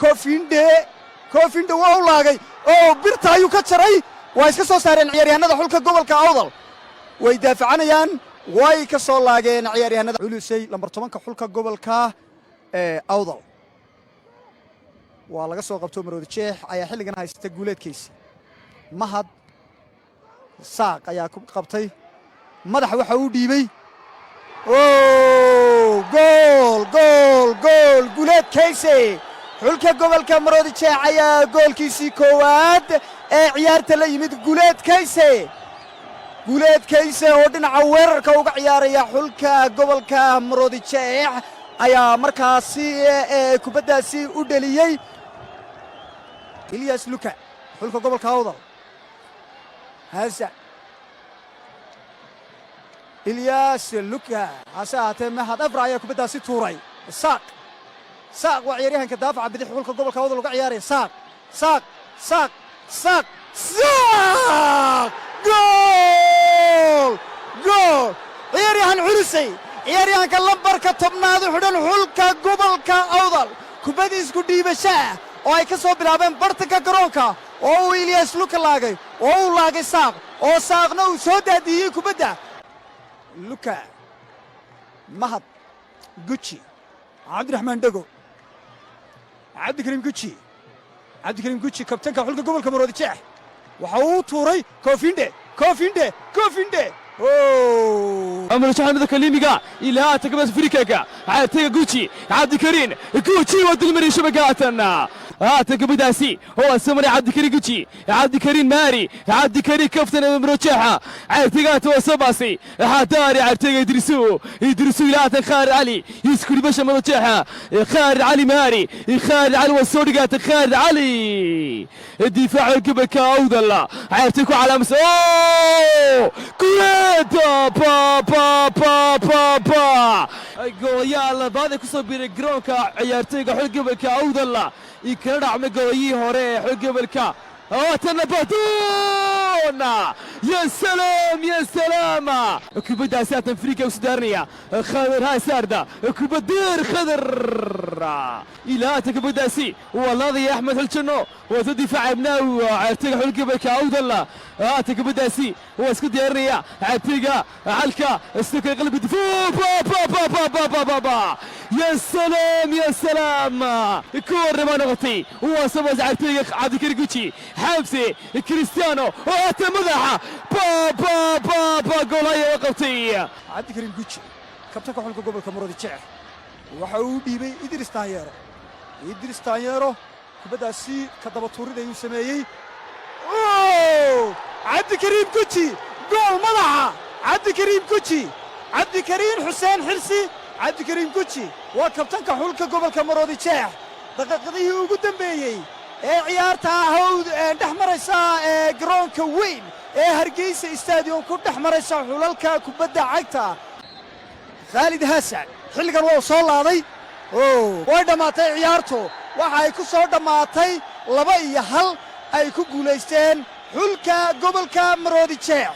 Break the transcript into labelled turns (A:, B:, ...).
A: Kofinde, Kofinde waa u laagay oo birta ayuu ka jaray. Waa iska soo saareen ciyaaryahanada xulka gobolka Awdal. Way daafacanayaan, way ka soo laageen ciyaaryahanada Culusay, lambar 10-ka xulka gobolka ee Awdal. Waa laga soo qabto. Maroodi Jeex ayaa xilligan haysta guuleedkiisa. Mahad Saaq ayaa ku qabtay madaxa, waxa uu dhiibey. Gool, gool, gool! Guuleed Kayse, xulka gobolka Maroodi Jeex, ayaa goolkiisii koowaad ee ciyaarta la yimid. Guuleed Kayse, Guuleed Kayse oo dhinaca weerarka uga ciyaaraya xulka gobolka Maroodi Jeex ayaa markaasi kubaddaasi u dheliyey Ilyas Luka, xulka gobolka Awdal. Hasa Ilyas Luka, hase ahaatee Mahad Afra ayaa kubaddaasi tuuray. Saaq, Saaq waa ciyaaryahanka daafaca bidix xulka gobolka Awdal uga ciyaaraya. Saaq, Saaq, Saaq, Saaq, Saaq! Gool, gool! Ciyaaryahan Culusay, ciyaaryahanka lambarka 10aad u xidhan xulka gobolka Awdal, kubad isku dhiibashaah oo ay ka soo bilaabeen bartanka garoonka oo uu Ilyas Luka laagay oo uu laagay Saaq oo Saaqna uu soo daadiyey kubadda. Luka, Mahad Guji, Cabdiraxmaan Dhego, Cabdikariim Guji, Cabdikariim Guji, kabtanka xulka gobolka Maroodi Jeex, waxa uu tuuray Kofinde, Kofinde, Kofinde!
B: عمر شحن كليميغا الى تكبس فريكاكا عتيق جوتشي، عبد الكريم جوتشي ودلمري شبكاتنا. هاتك بداسي هو سمري، عبد الكريم جوتشي، عبد الكريم ماري، عبد الكريم كفتن مروتشاحة عتيقات وصباسي حداري عتيق يدرسو يدرسو الى خالد علي يسكري باش مروتشاحة. خالد علي ماري، خالد علي والسورقات، خالد علي، الدفاع القبل أوضل عتيق على مس أوه كويتا با با با با با. Goolayaal labaad ku soo biiray garoonka ciyaartoyga xul gobolka Awdal iyo kala dhacmay goolayihii hore ee xul gobolka. Waatana baduna, يا سلام، يا سلام! Kubaddaasi haatan free kick u daaranaya Khadar Hasaarda, kubaddeer Khadar ilaa haatan kubaddaasi waa laadaya Axmed Xiljanno, waa difaaca ibnaawi ciyaartoyga xul gobolka Awdal. Haatan kubaddaasi waa isku diyaarinaya ciyaartoyga calka istakay qalbi difaac ba ba ba ba ba ba ba ba. يا سلام، يا سلام! كورة ما نغطي وصبز ciyaartoyga Cabdikariim Guji، Xamse Cristiano وهات madaxa ba ba ba ba! Gool ayaa qabtay.
A: Cabdikariim Guji, kabtanka xulka gobolka Maroodi Jeex, waxa uu dhiibay Idris Taanyeero. Idris Taanyeero kubaddaasi ka daba tuurid ayuu sameeyey. Cabdikariim Guji, gool madaxa! Cabdikariim Guji, Cabdikariim Xuseen Xirsi, Cabdikariim Guji waa kabtanka xulka gobolka Maroodi Jeex. Daqiiqadihii ugu dambeeyey ee ciyaarta hawd dhex maraysa ee garoonka weyn ee Hargeysa Stadium ku dhex maraysa xulalka kubadda cagta. Khaalid Hasan xilligan waa soo laaday. Way dhammaatay ciyaartu. Waxa ay ku soo dhammaatay 2-1 ay ku guulaysteen xulka gobolka Maroodi Jeex.